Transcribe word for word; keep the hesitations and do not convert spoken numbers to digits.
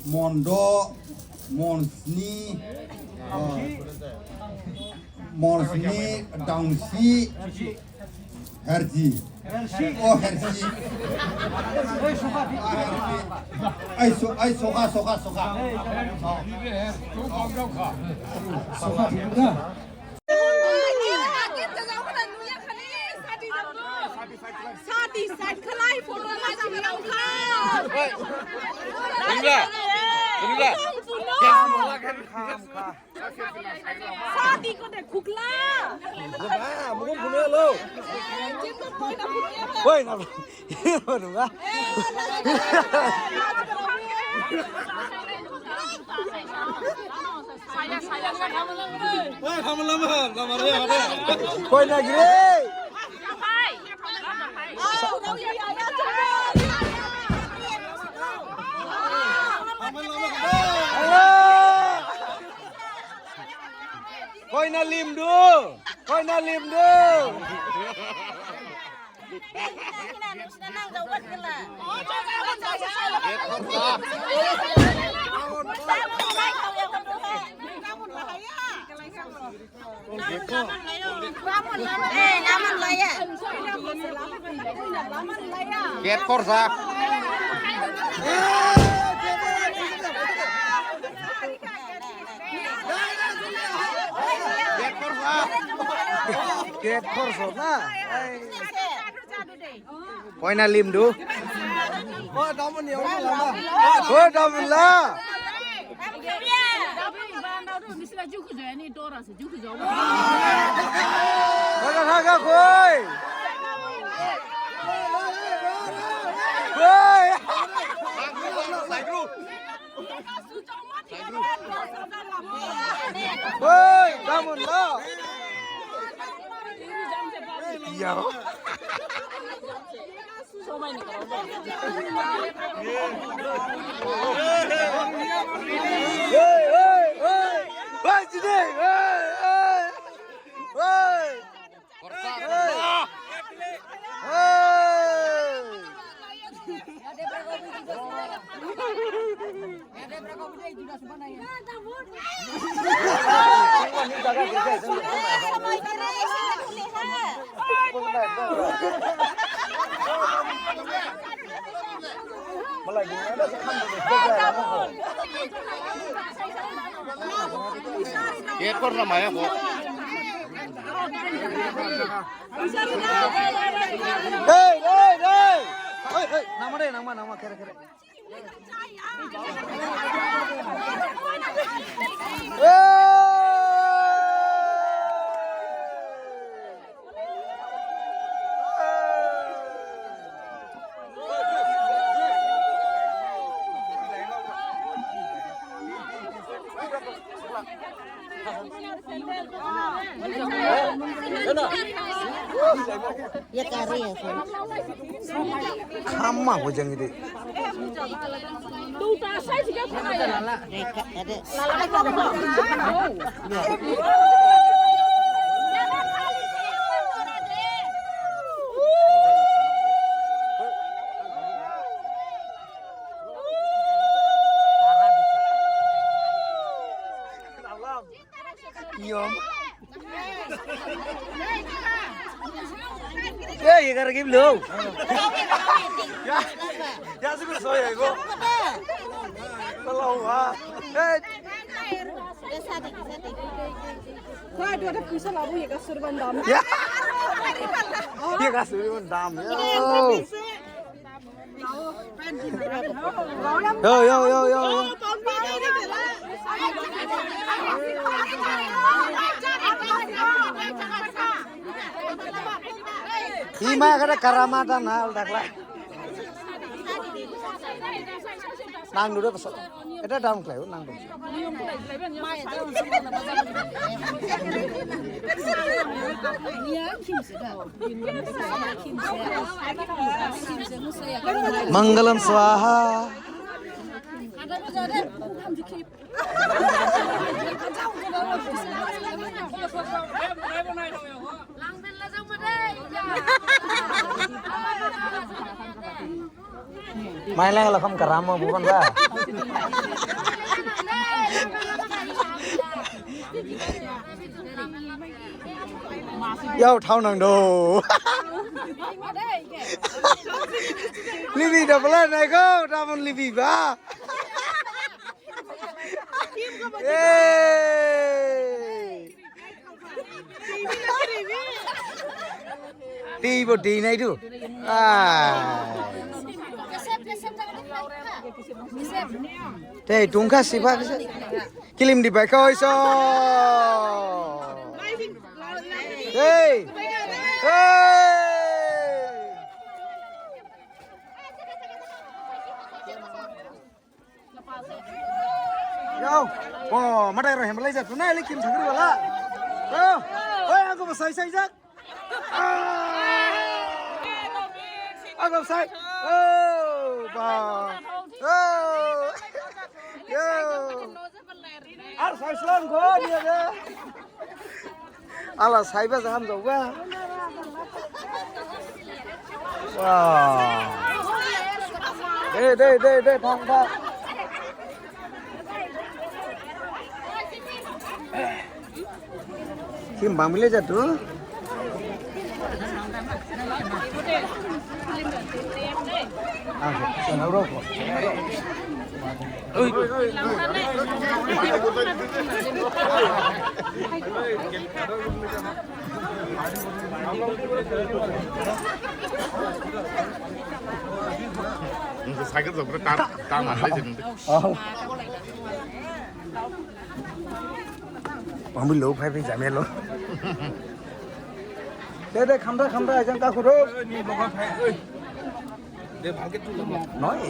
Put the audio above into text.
Mondo, Monsni, ah, Monsni, Dangsi, Herji. Oh, Herji. Ah, Herji. Ai, so-, ai, soka, soka, soka. Soka, soka. Koina giri. Koina limdu. Koina limdu. Get khorsa. Get khorsa. Get khorsa na. Koina limdu. Ko damun la. Koina thaga koi. Koi. Oi, damun la. Iya. Oi, oi, oi. Oi, jide. Oi, oi. Oi. Get khorsa maya ko. Hey, hey, hey. Hey, hey, nangma de, nangma, nangma, kere, kere. Khamma bo jang ide. Iyom. Eh, ye kar gim lo. Ya, ya, suku soya ko. Kalau ha. Eh. Kau ada ada pusat labu ye kasur bandam. Ya. Ye kasur bandam. Yo. Yo, yo, yo, yo, yo. Ima kada karama dan hal dakla. Nang dulu pesat. Eta dam klai, nang dulu. Mangalam swaha. Mai lang la kham karam mo buban ba. Yau thau nang do. Libi da bala nai ko, da mon libi ba. Hey. Tei bo tei nai du. Ah. Tei tungkha siba kisa. Kilim di bai kau iso. Hey. Hey. Yau. Oh, madai rohem lai jat. Nai likim thagri wala. Oh. Oi, aku basai sai jak. Ah. Aku basai. Oh, ba. Oh. Yo. Ar sai slang ko dia de. Ala saiba jaham jauba. Wah. De de de de thang ba. Kim bang bile jatu. Cycle jok ta ta ma lai jeng. Bang bile phai phai jamelo. De de khamda khamda jang ka khuro. Noi.